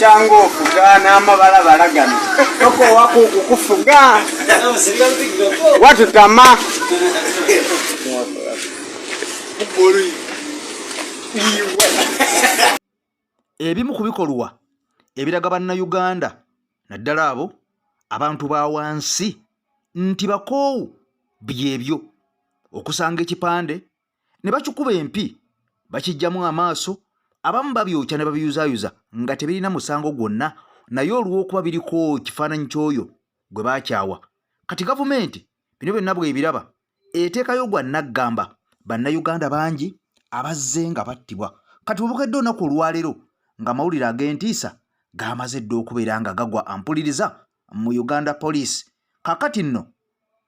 Bukyanga ofuga n'amabalabala gano tokoowaku kukufuga watutama. Ebimu ku bikolwa ebiraga Bannayuganda naddala abo abantu ba wansi nti bakoowu byebyo okusanga ekipande ne bakikuba empi bakiggyamu amaaso abamu babyokya ne babiyuzaayuza nga tebirina musango gwonna naye olw'okuba biriko ekifaananyi ky'oyo gwe baakyawa. Kati gavumenti bino byonna bw'ebiraba eteekayo gwa nnaggamba Bannayuganda bangi abazze nga battibwa. Kati webukedde olunaku olwaleero ng'amawulire ag'entiisa gamaze dda okubeera nga gagwa ampuliriza mu Uganda Police. Kaakati nno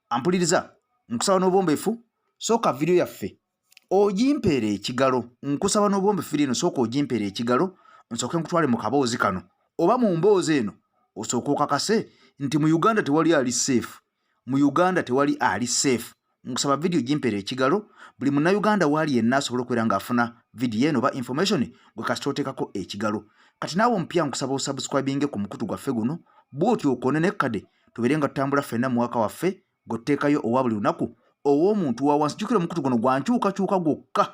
ampuliriza nkusaba n'obwombeefu sooka vidiyo yaffe ogimpeera ekigalo nkusaba n'obwombeefu vidiyo eno sooka ogimpeera ekigalo nsooke nkutwale mu kaboozi kano oba mu mboozi eno osooke okakase nti mu Uganda tewali ali safe mu Uganda tewali ali safe nkusaba vidiyo gimpeera ekigalo buli munnayuganda waali yenna asobola okubeera ng'afuna vidiyo eno oba information gwe kasita oteekako ekigalo kati naawe omupya nkusaba osubscribinge ku mukutu gwaffe guno bw'otyo okone nekkade tubeere nga tutambula ffenna mu mwaka waffe gwe tuteekayo owa buli lunaku ow'omuntu wa wansi jjukira omukutu guno gwa nkyukakyuka gwokka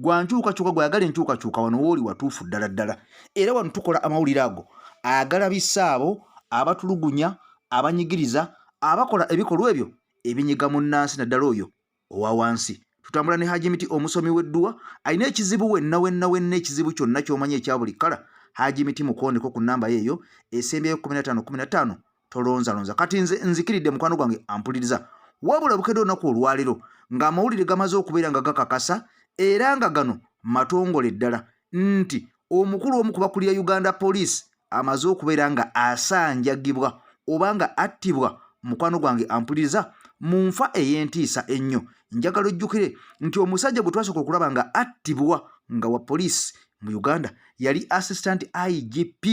gwa nkyukakyuka gweyagala enkyukakyuka wano wooli watuufu ddala ddala era wano tukola amawulire ago agalabisa abo abatulugunya abanyigiriza abakola ebikolwa ebyo ebinyiga munnansi naddala oyo owa wansi tutambula ne Haji Miti omusomi w'edduwa alina ekizibu wenna wenna wenna ekizibu kyonna ky'omanyi ekya buli kkala Haji Miti mukondeko ku nnamba ye eyo esembyayo 15 15 tolonzalonza kati nze nzikiridde mukwano gwange ampuliriza wabula bukedde olunaku olwaleero ng'amawulire gamaze okubeera nga gakakasa era nga gano matongole ddala nti omukulu omu ku bakulira Uganda Police amaze okubeera nga asanjagibwa oba nga attibwa mukwano gwange ampuliriza mu nfa ey'entiisa ennyo njagala ojjukire nti omusajja gwe twasooka okulaba nga attibwa nga wa poliisi mu uganda yali assistant igp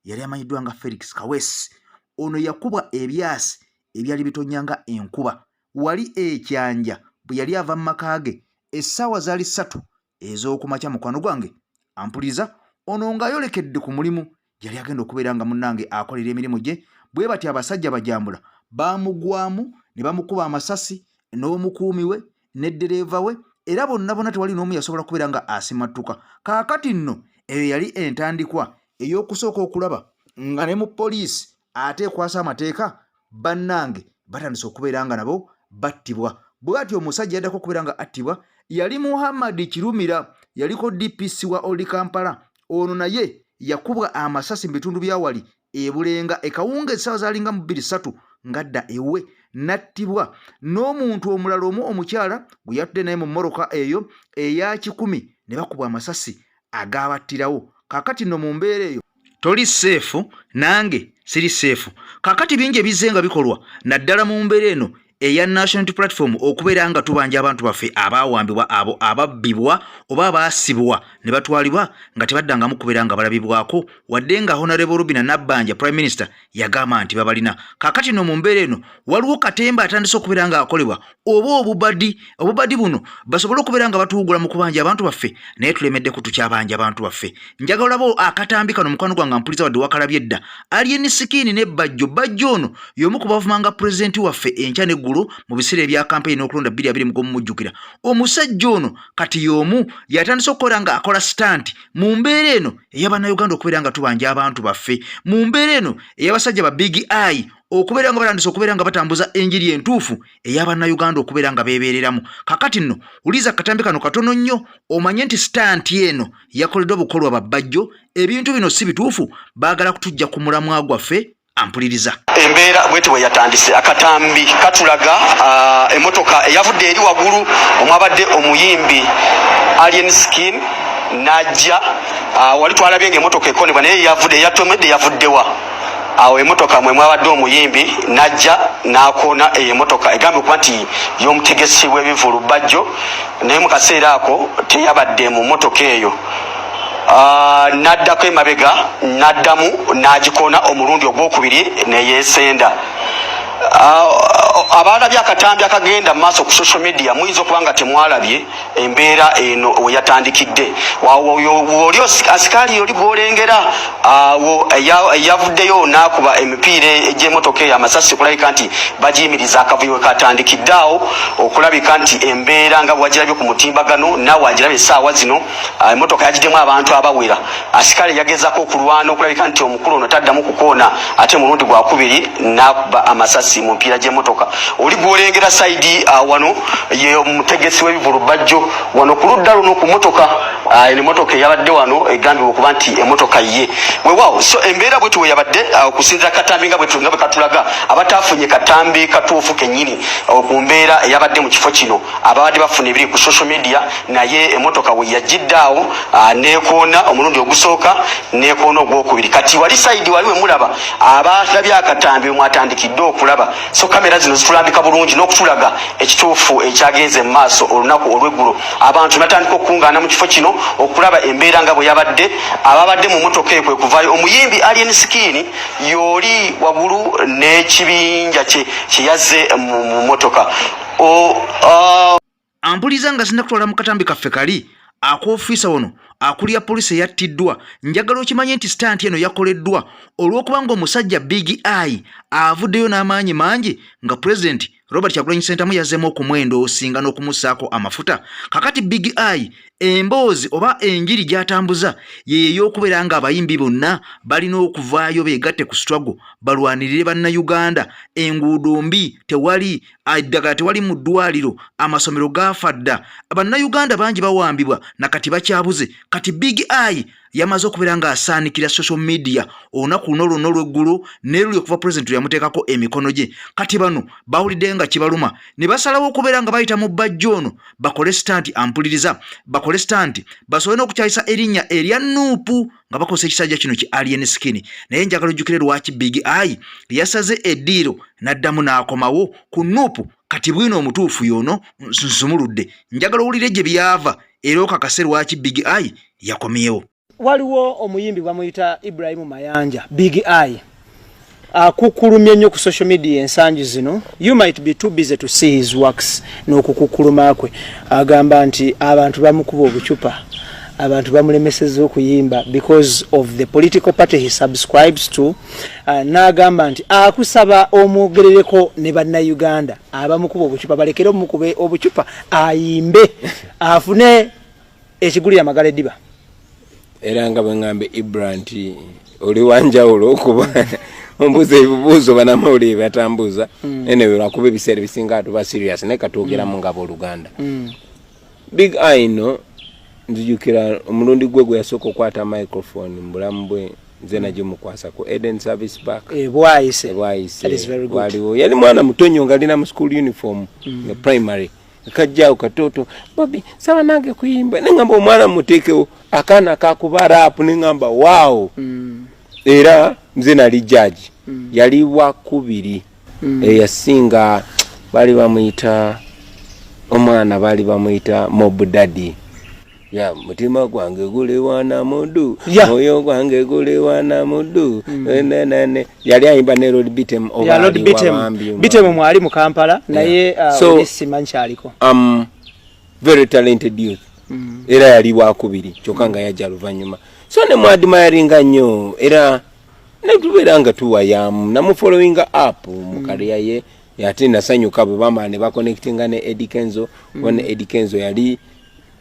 yali amanyiddwa nga felix kawesi ono yakubwa ebyasi ebyali bitonya nga enkuba wali ekyanja bwe yali ava mu maka ge essaawa zaali ssatu ez'okumakya mukwano gwange ampuliza ono ng'ayolekedde ku mulimu yali agenda okubeera nga munnange akolera emirimu gye bwe batyo abasajja bajambula baamugwamu ne bamukuba amasasi n'omukuumi we ne ddereeva we era bonna bonna tewali n'omu yasobola kubeera nga asimattuka kaakati nno eyo yali entandikwa ey'okusooka okulaba nga ne mu poliisi ate ekwasa amateeka bannange batandise okubeera nga nabo battibwa bwatyo omusajja yaddako okubeera nga attibwa yali muhammad kirumira yaliko dpc wa oli kampala ono naye yakubwa amasasi mu bitundu bya wali ebulenga ekawunga essaawa zalinga mu bbiri ssatu ng'adda ewuwe n'attibwa n'omuntu omulala omu omukyala gwe yatudde naye mu mmoroka eyo eya kikumi ne bakubwa amasasi agaabattirawo kaakati nno mu mbeera eyo toli seefu nange siri seefu kaakati bingi ebizze nga bikolwa naddala mu mbeera eno eya National Unity Platform okubeera nga tubanja abantu baffe abaawambibwa abo ababbibwa oba abaasibwa ne batwalibwa nga tebaddangamu kubeera nga balabibwako wadde nga Honorable Rubina Nabbanja Prime Minister yagamba nti babalina kaakati no mu mbeera eno waliwo katemba atandise okubeera nga akolebwa oba obubadi obubadi buno basobole okubeera nga batuwugula mu kubanja abantu baffe naye tulemeddeko tukyabanja abantu baffe njagala olaba akatambi kano mukwano gwange ampuliza wadde wakalabye dda alien sikiini ne bajjo bajjo ono y'omu ku bavumanga pulezidenti waffe enkya n'eggulo mu biseera ebya kampeyini n'okulonda bbiri abiri mugomumujjukira omusajja ono kati y'omu yatandise okukola nga akola sitanti mu mbeera eno ey'abannayuganda okubeera nga tubanja abantu baffe mu mbeera eno ey'abasajja ba big eye okubeera nga batandise okubeera nga batambuza enjiri entuufu ey'abannayuganda okubeera nga beebeereramu kakati nno wuliza akatambi kano katono nnyo omanye nti sitanti eno yakoleddwa bukolwa babbajjo ebintu bino si bituufu baagala kutujja ku mulamwa gwaffe ampuliriza embeera bweti bwe yatandise akatambi katulaga uh, emotoka eyavudde eri waggulu omwabadde omuyimbi alien skin najja uh, wali twalabye nga emotoka ekonebwa naye yavudde yatomedde yavuddewa awo emotoka mwe mwabadde omuyimbi najja n'akoona eyo emotoka egambye okuba nti y'omutegesi w'ebivulu bajjo naye mu kaseera ako teyabadde mu motoka eyo ah, n'addako emabega n'addamu n'agikoona omulundi ogwokubiri neyeesenda ah, Abalabye akatambi akagenda mu maaso ku social media muyinza okuba nga temwalabye embeera eno we yatandikidde. Oli asikaali oli gw'olengera awo yavuddeyo n'akuba emipiira egy'emotoka eyo amasasi okulabika nti bagiyimiriza. Akavuyo we katandikidde awo okulabika nti embeera nga bwewagirabye ku mutimbagano naawe agirabye essaawa zino, emotoka yagiddemu abantu abawera. Asikaali yagezaako okulwana okulabika nti omukulu ono taddamu kukoona, ate mulundi gwakubiri n'akuba amasasi mu mpiira gy'emmotoka. Oli gw'olengera side wano ye omutegesi w'ebivulu Bajjo. Wano ku ludda luno ku mmotoka, eno emmotoka eyabadde wano egambibwa okuba nti emmotoka ye weewaawo. So embeera bwetu we yabadde okusinziira katambi nga bwetu nga bwe katulaga. Abataafunye katambi katuufu kennyini ku mbeera eyabadde mu kifo kino, ababadde bafuna ebiri ku social media, naye emmotoka we yagidde awo neekoona omulundi ogusooka, neekoona ogwokubiri. Kati wali side wali we mulaba abalabye akatambi mwatandikidde okulaba. So kamera zino zitulambika bulungi n'okutulaga ekituufu ekyagenze mu maaso olunaku olw'eggulo. Abantu ne batandika okukungaana mu kifo kino okulaba embeera nga bwe yabadde. Ababadde mu motoka eyo kwe kuvaayo. Omuyimbi Alien Skin y'oli waggulu n'ekibinja kye kyeyazze mu motoka. Ampuliza nga sinakutwala mu katambi kaffe kali ak'ofiisa wano akulya poliisi eyattiddwa, njagala okimanye nti stunt eno yakoleddwa olw'okuba ng'omusajja Big Eye avuddeyo n'amaanyi mangi nga Pulezidenti Robert Kyagulanyi Ssentamu yazzeemu okumwendoosinga n'okumussaako amafuta. Kakati Big Eye emboozi oba enjiri gy'atambuza ye ey'okubeera ng'abayimbi bonna balina okuvaayo beegatte ku struggle balwanirire Bannayuganda. Enguudo mbi, tewali eddagala, tewali mu ddwaliro, amasomero gaafa dda, Bannayuganda bangi bawambibwa nakati bakyabuze. Kati Big Eye yamaze okubeera ng'asaanikira social media olunaku luno lwonna olw'eggulo n'eruli okuva pulezidenti lwe yamuteekako emikono gye. Kati bano bawulidde nga kibaluma ne basalawo okubeera nga bayita mu Bajjo ono bakole stunt. Ampuliriza, bakole stunt basobole n'okukyayisa erinnya erya NUP nga bakozesa ekisajja kino ki Alien Skin. Naye njagala ojjukire lwaki Big Eye yasaze eddiiro n'addamu n'akomawo ku NUP. Kati bwino omutuufu y'ono nsumuludde, njagala owulire gye byava era okakase lwaki Big Eye yakomyewo. Waliwo omuyimbi bamuyita Ibrahimu Mayanja, Big Eye, akukkulumye nnyo ku social media ensangi zino. You might be too busy to see his works n'okukukkuluma kwe. Agamba nti abantu bamukuba obucupa, abantu bamulemesezza okuyimba because of the political party he subscribes to. N'agamba nti akusaba omwogerereko ne Bannayuganda abamukuba obucupa balekere omukuba obucupa, ayimbe afune ekigulira amagala eddiba. Era nga bwe ŋŋambe Ibra nti oli wanjawulo okuba ombuuza ebibuuzo banamawulire batambuuza. Anyway, lwakuba ebiseera ebisinga atuba serious, naye katwogeramu nga abooluganda. Big Eye no nzijukira omulundi gwe gwe yasooka okukwata microphone mu bulamu bwe, nze nagimukwasa ku Eden Service Park. Bwayise. Bwayise. That is very good. Waliwo yali mwana muto nnyo nga alina mu school uniform nga primary, kajjaawo katoto, "Bobi, saba nange kuyimba." Neŋŋamba omwana muteekewo akaana kakuba rap, neŋŋamba waawo. Era nze nali jaji. Yali wakubiri. Eyasinga baali bamuyita, omwana baali bamuyita Mob Daddy ya mutima gwange guli wana mudu. Mwoyo gwange guli wana mudu. Nenene yali ayimba ne Lord Bitem oba Ya Lord ali Bitem. wabambi. Bitem mwali mu Kampala naye So- oli simanyi kyaliko. Very talented youth. Era yali wakubiri kyokka nga yajja luvannyuma, so ne mwadmiringa nnyo era netubeera nga tuwayamu namufollowinga up mu career ye. Ate nasanyuka bwe bamala ne baconnectinga ne Eddie Kenzo, kuba ne Eddie Kenzo yali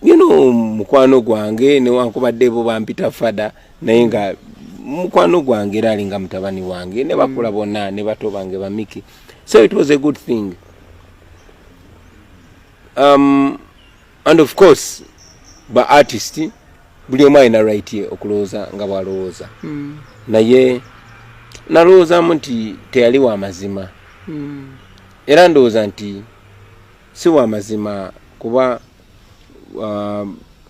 mukwano gwange, newankubadde bo bampita fada, naye nga mukwano gwange era alinga mutabani wange, ne bakula bonna ne bato bange bamiki. So it was a good thing. And of course ba artist buli omu alina right ye okulowooza nga bwalowooza, naye nalowoozaamu nti teyali wa mazima. Era ndowooza nti si wa mazima kuba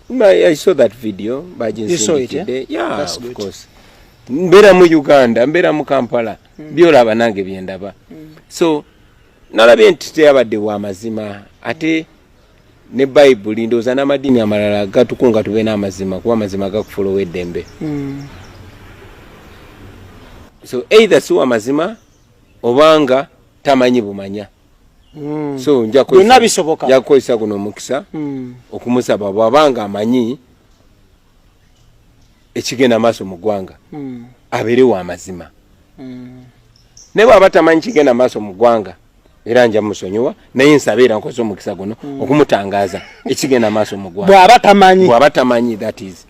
I saw that video. You saw it, Baginsindikidde. Eh? Yeah, That's of good. course mbeera mu Uganda, mbeera mu Kampala, byolaba nange byendaba. So nalabye nti teyabadde wa mazima. Ate ne Bayibuli, ndowooza n'amadiini amalala gatukunga tube n'amazima, kuba amazima gakufuula ow'eddembe. So either si wa mazima obanga tamanyi bumanya. So nja Byonna bisoboka. Nja kukozesa guno omukisa okumusaba bw'abanga amanyi ekigenda maaso mu ggwanga, abeere wa mazima. Naye bw'aba tamanyi kigenda maaso mu ggwanga, era nja musonyiwa, naye nsaba era nkozesa omukisa guno okumutangaaza ekigenda maaso mu ggwanga. Bw'aba tamanyi. Bw'aba tamanyi, that is.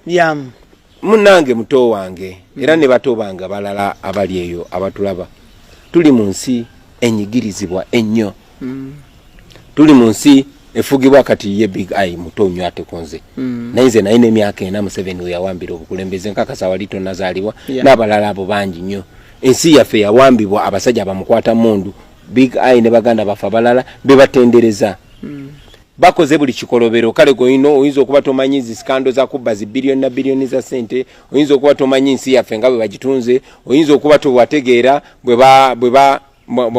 Munange muto wange, era ne bato bange abalala abali eyo abatulaba, tuli mu nsi enyigirizibwa ennyo, tuli mu nsi efugibwa. Kati ye Big Eye muto nnyo ate ku nze, naye nze nalina emyaka 4 Museveni we yawambira obukulembeze. Nkakasa wali tonazaalibwa. N'abalala abo bangi nnyo. Ensi yaffe yawambibwa abasajja bamukwata mundu. Big Eye ne baganda baffe abalala bebatendereza bakoze buli kikolobero. Kale goyino oyinza okuba tomanyi zi scandal za kubba zi biliyoni na biliyoni za sente, oyinza okuba tomanyi nsi yaffe nga bwe bagitunze, oyinza okuba towategeera bwe ba bwe ba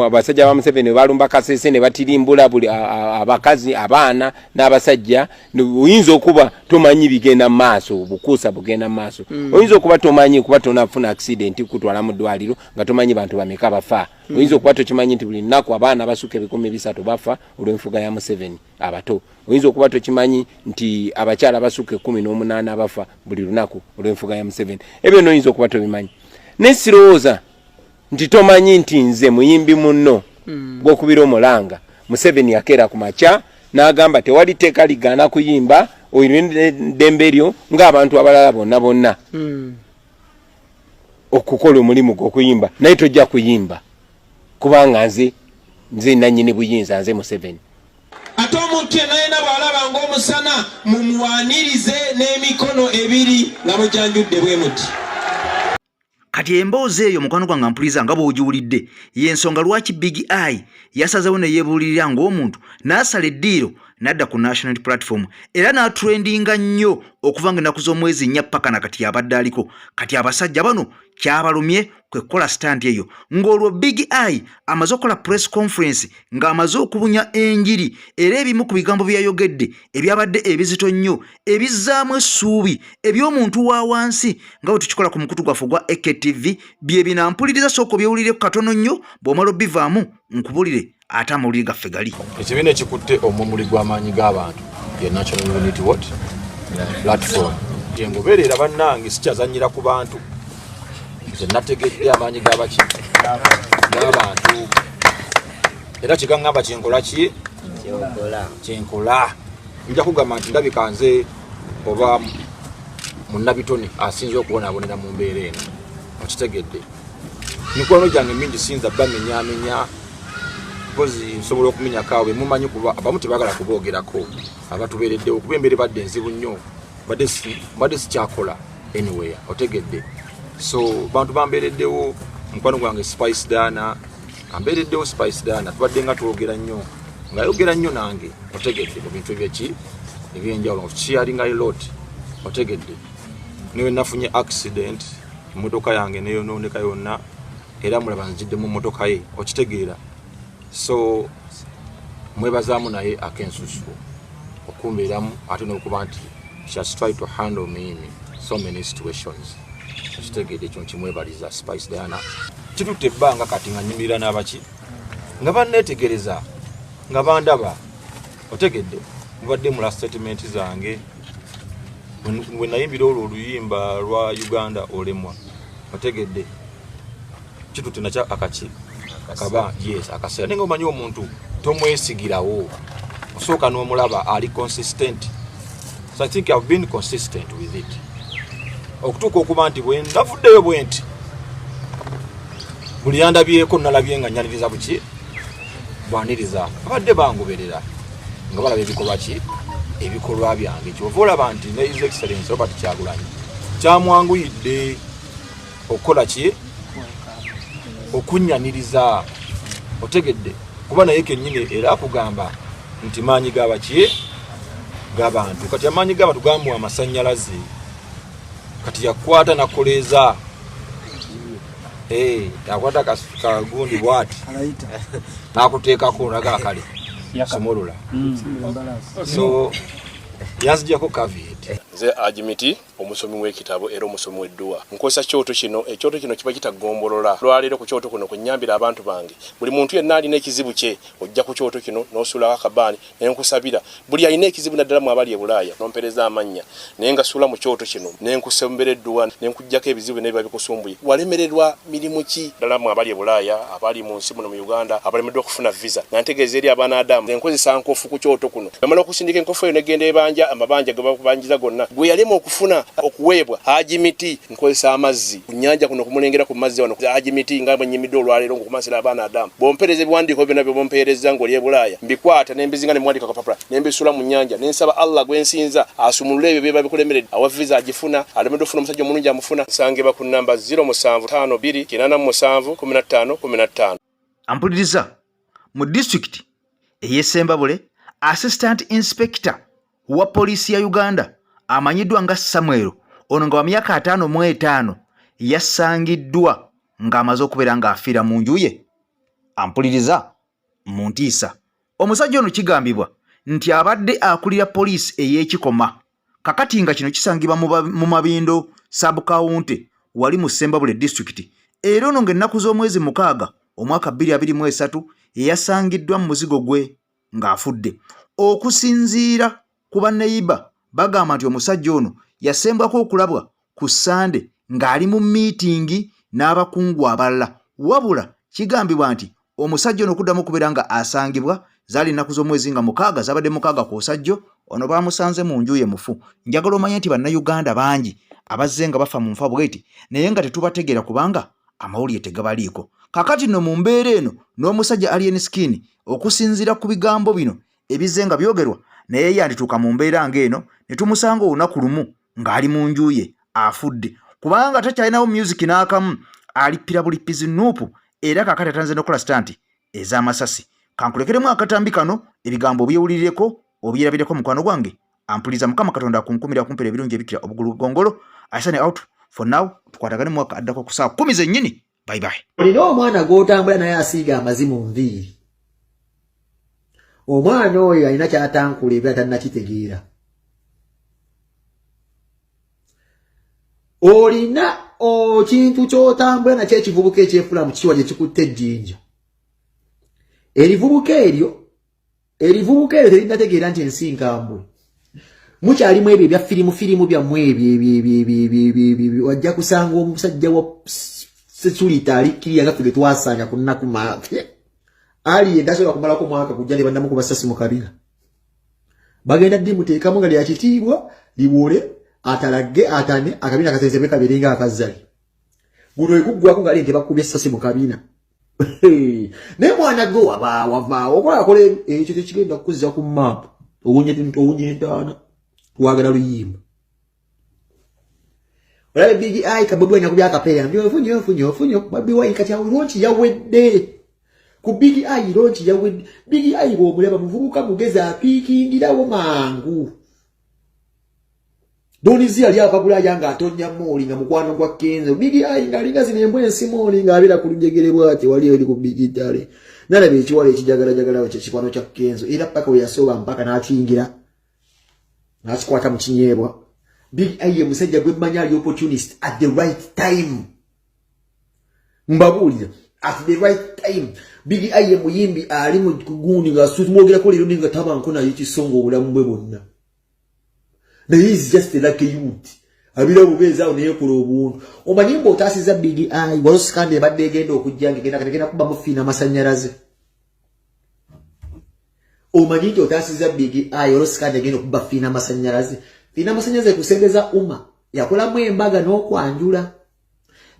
abasajja ba Museveni bwe balumba Kasese ne batirimbula buli abakazi, abaana n'abasajja. Oyinza okuba tomanyi bigenda mu maaso, obukuusa bugenda mu maaso. Oyinza okuba tomanyi kuba tonafuna accident kutwala mu ddwaliro nga tomanyi bantu bameka bafa. Oyinza okuba tokimanyi nti buli lunaku abaana basukka 300 bafa olw'enfuga ya Museveni abato. Oyinza okuba tokimanyi nti abakyala basukka 18 abafa buli lunaku olw'enfuga ya Museveni. Ebyo noyinza okuba tobimanyi, naye sirowooza nti tomanyi nti nze muyimbi munno gwokubira omulanga. Museveni yakeera ku makya n'agamba tewali tteeka ligaana kuyimba, olina eddembe lyo ng'abantu abalala bonna bonna okukola omulimu gw'okuyimba, naye tojja kuyimba kubanga nze nannyini buyinza, nze Museveni. Ate omuntu yenna yenna bw'alaba ng'omusana, mumwanirize n'emikono ebiri nga mugyanjudde bwe muti. Kati emboozi eyo, mukwano gwange ampuliza, nga bw'ogiwulidde, y'ensonga lwaki Big Eye yasazewo ne yeebuulirira ng'omuntu n'asala eddiiro n'adda ku National Platform, era n'atrendinga nnyo okuva nga ennaku z'omwezi 4 paka na kati abadde aliko. Kati abasajja bano kyabalumye kwe kukola stunt eyo, ng'olwo Big Eye amaze okukola press conference ng'amaze okubunya enjiri, era ebimu ku bigambo bye yayogedde ebyabadde ebizito nnyo, ebizzaamu essuubi eby'omuntu wa wansi, nga bwe tukikola ku mukutu gwaffe ogwa AKTV, bye binampuliriza. Sooka obyewulireko katono nnyo, bw'omala obivaamu nkubulire ate amawulire gaffe gali. Ekibiina ekikutte omumuli gw'amaanyi g'abantu ye National Unity what Platform. Gyengoberera bannange, sikyazanyira ku bantu. Nze nategedde amaanyi g'abaki g'abantu, era kyegaŋŋamba kyenkola ki kyenkola. Nja kugamba nti ndabika nze oba munnabitone asinze okubonaabonera mu mbeera eno, okitegedde. Mikwano gyange mingi, siyinza bamenyamenya mpozi nsobola okumenyako awo bemumanyi, kuba abamu tebagala kuboogerako abatubeereddewo, kuba embeera ebadde enzibu nnyo. Mbadde sikyakola anywhere, otegedde. So bantu bambeereddewo. Mukwano gwange Spice Dana ambeereddewo. Spice Dana tubadde nga twogera nnyo, ng'ayogera nnyo nange, otegedde, mu bintu ebyeki ebyenjawulo, nga tukisharinga a lot, otegedde. Newe nafunye accident, emmotoka yange neyonooneka yonna, era mulaba nzijidde mu mmotoka ye, okitegeera. So mwebazaamu naye akensusu okumbeeramu, ate n'okuba nti she has tried to handle me in so many situations, okitegedde. Ekyo nkimwebaliza Spice Diana. Kitutte ebbanga kati nga nyimirira n'abaki nga banneetegereza, nga bandaba, otegedde. Mubadde mula statement zange bwe nayimbira olwo oluyimba lwa Uganda olemwa, otegedde. Kitutte nakyo akaki akaba, yes, akaseera, naye nga omanyi omuntu tomwesigirawo, osooka n'omulaba ali consistent. So I think I've been consistent with it okutuuka okuba nti bwe navuddeyo bwe nti buli yandabyeko nalabye nga nyaniriza buki bwaniriza. Abadde bangoberera nga balaba ebikolwa ki ebikolwa byange. Kyova olaba nti ne His Excellence Robert Kyagulanyi kyamwanguyidde okukola ki okunyaniriza, otegedde, kuba naye kennyini era akugamba nti maanyi gabaki g'abantu. Kati amaanyi g'abantu gamuwa amasannyalaze, kati yakwata nakoleeza. Eh, akwata kagundi bwati nakuteekako naga kale sumulula. So yanzijako caveat. Nze Ajimiti. Omusomi w'ekitabo era omusomi w'edduwa. Nkozesa kyoto kino. Ekyoto kino kiba kita ggombolola. Olwaleero ku kyoto kuno kwe nnyambira abantu bange. Buli muntu yenna alina ekizibu kye, ojja ku kyoto kino n'osuulako akabaani ne nkusabira. Buli alina ekizibu naddala mmwe abali e Bulaaya n'ompeereza amannya ne ngasuula mu kyoto kino ne nkusombera edduwa ne nkuggyako ebizibu byonna ebiba bikusumbuye. Walemererwa mirimu ki? Ddala mmwe abali e Bulaaya, abali mu nsi muno mu Uganda abalemeddwa okufuna visa, nga ntegeeza eri abaana-Adamu, nze nkozesa nkofu ku kyoto kuno. Bwemala okusindika enkofu eyo negenda ebanja amabanja gebakubanjiza gonna. Gwe yalema okufuna okuweebwa Haji Miti nkozesa amazzi ku nyanja kuno kumulengera ku mazzi wano Haji Miti nga bwe nyimidde olwaleero ng'okumansira abaana Adamu. Bw'ompeereza ebiwandiiko byonna by'oba ompeerezza ng'oli e Bulaaya mbikwata ne mbizinga ne mbiwandiika ku kapapula ne mbisuula mu nnyanja ne nsaba Allah gwe nsinza asumulule ebyo ebiba bikulemeredde awa visa agifuna alemeddwa okufuna omusajja omulungi amufuna. Nsangibwa ku nnamba 0 7 5 2 87 15 15. Ampuliriza mu disitulikiti ey'e Ssembabule, Assistant Inspector wa poliisi ya Uganda amanyiddwa nga Samuel, ono nga wa myaka 55, yasangiddwa ng'amaze okubeera ng'afiira mu nju ye. Ampuliriza mu ntiisa. Omusajja ono kigambibwa nti abadde akulira poliisi ey'ekikoma kakati nga kino kisangibwa mu Mabindo sub-county wali mu Ssembabule disitulikiti, era ono ng'ennaku z'omwezi 6 omwaka 2023 yeyasangiddwa mu muzigo gwe ng'afudde. Okusinziira ku banneyiba bagamba nti omusajja ono yasembwako okulabwa ku Ssande ng'ali mu miitingi n'abakungu abalala. Wabula kigambibwa nti omusajja ono okuddamu okubeera nga asangibwa zaali ennaku z'omwezi nga 6, zabadde 6 kw'osajjo ono baamusanze mu nju ye mufu. Njagala omanye nti Bannayuganda bangi abazze nga bafa mu nfa bweti naye nga tetubategeera kubanga amawulire tegabaliiko. Kakati nno mu mbeera eno n'omusajja Alien Skin, okusinziira ku bigambo bino ebizze nga byogerwa, naye yandituuka mu mbeera ng'eno ne tumusanga olunaku lumu ng'ali mu nju ye afudde, kubanga takyalinawo music n'akamu, alippira bulipizi nuupu, era kaakati atanze n'okukola stunt ez'amasasi. Kankulekeremu akatambi kano, ebigambo obyewulirireko obyerabireko. Mukwano gwange ampuliza, Mukama Katonda akunkumira, akumpera ebirungi ebikira obugulu gongolo. I sign out for now. Tukwatagane mu mwaka addako ku saa 10 zennyini. Bye bye. Olina omwana gw'otambula naye asiiga amazi mu nviiri. Omwana oyo alina kyatankula ebira tannakitegeera. Olina ekintu ky'otambula nakyo, ekivubuka ekyefula mu kiwa gye kikutte ejjinja. Erivubuka eryo, erivubuka eryo terinnategeera nti ensi nkambwe. Mukyalimu ebyo ebya firimu firimu byammwe ebyo ebyo. Wajja kusanga omusajja wa security alikkirira nga ffe ge twasanga ku nnaku maafe ali endasobola kumalako mwaka kujja ne bannamu kubasasi mu kabina. Bagenda ddi muteekamu nga lya kitiibwa liwole atalagge atane akabina kasensebwe kabiri nga akazzali guno ekuggwako nga ali nti bakubye essasi mu kabina. Naye mwana gwe wavaawo okolakola ekyo tekigenda kukuzza ku maapu. Owunya entaana. Twagala luyimba. Olabe Big Eye ka Bobi Wine akubya akapeera nyofu nyofu nyofu nyofu. Bobi Wine kati awo launch yawedde ku Big Eye, launch yawedde. Big Eye bw'omulaba muvubuka mugezi, apiikingirawo mangu. Donizi yali ava Bulaaya ng'atonnya mooli nga mukwano gwa Kenzo. Big Eye ng'alinga zino embwa ensimooli ng'abeera ku lujegere bw'ati wali eri ku Big Ttale. Nalaba ekiwala ekijagalajagalawo kye kikwano kya Kenzo, era paka we yasooba mpaka n'akiyingira n'akikwata mu kinyeebwa. Big Eye ye musajja gwe mmanyi ali opportunist at the right time. Mbabuulira, at the right time Big Eye ye muyimbi ali mu gundi nga mwogerako leero naye nga tabanko naye kisonga obulamu bwe bwonna, naye is just like a youth abeera bubeezi awo neyekola obuntu. Omanyi mbe otaasiza Big Eye, waliwo scandal ebadde egenda okujja nga egenda kubamu fiina amasanyalaze. Omanyi nti otaasiza Big Eye, waliwo scandal egenda okuba fiina amasanyalaze. Fiina amasanyalaze kusembeza uma yakolamu embaga n'okwanjula.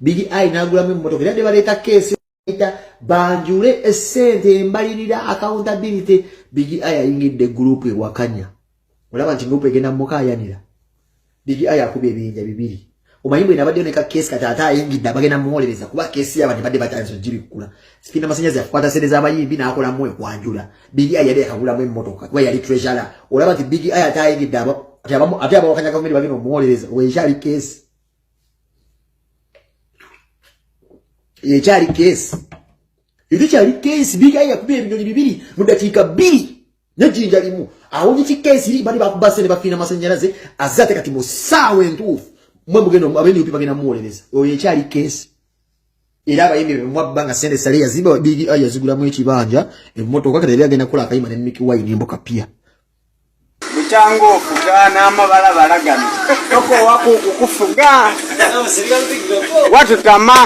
Big Eye n'agulamu emmotoka era baleeta keesi banjule essente embalirira accountability. Big Eye ayingidde group ewakanya. Olaba nti group egenda mukaayanira. Big Eye akubye ebiyinja bibiri. Omanyi bwe nabaddeyo ne ka keesi kati ate ayingidde abagenda muwolereza kuba keesi yaba tebadde batandise ogibikkula. Sifina masanyazi yakukwata sente z'abayimbi n'akolamu ekwanjula. Big Eye yali yakagulamu emmotoka kuba yali treasurer. Olaba nti Big Eye ate ayingidde ate abawakanya gavumenti bagenda omuwolereza. Wekyali keesi, ekyali keesi, ekyali keesi. Big Eye yakubye ebinyonyi bibiri mu dakiika 2. Nejjinja limu awonye kikeesi bali bakuba sente bafiina amasannyalaze azze ate kati mu ssaawa entuufu mwe mugenda abenup bagenda muwolereza oyo ekyali keesi era abayimbi bemwabba nga sente sale yazimba bigi ayi yazigulamu ekibanja emmotoka kati yali agenda kukola akayimba ne Mickey Wine emboka pia bukyanga ofuga n'amabalabala gano tokowako okukufuga watutama.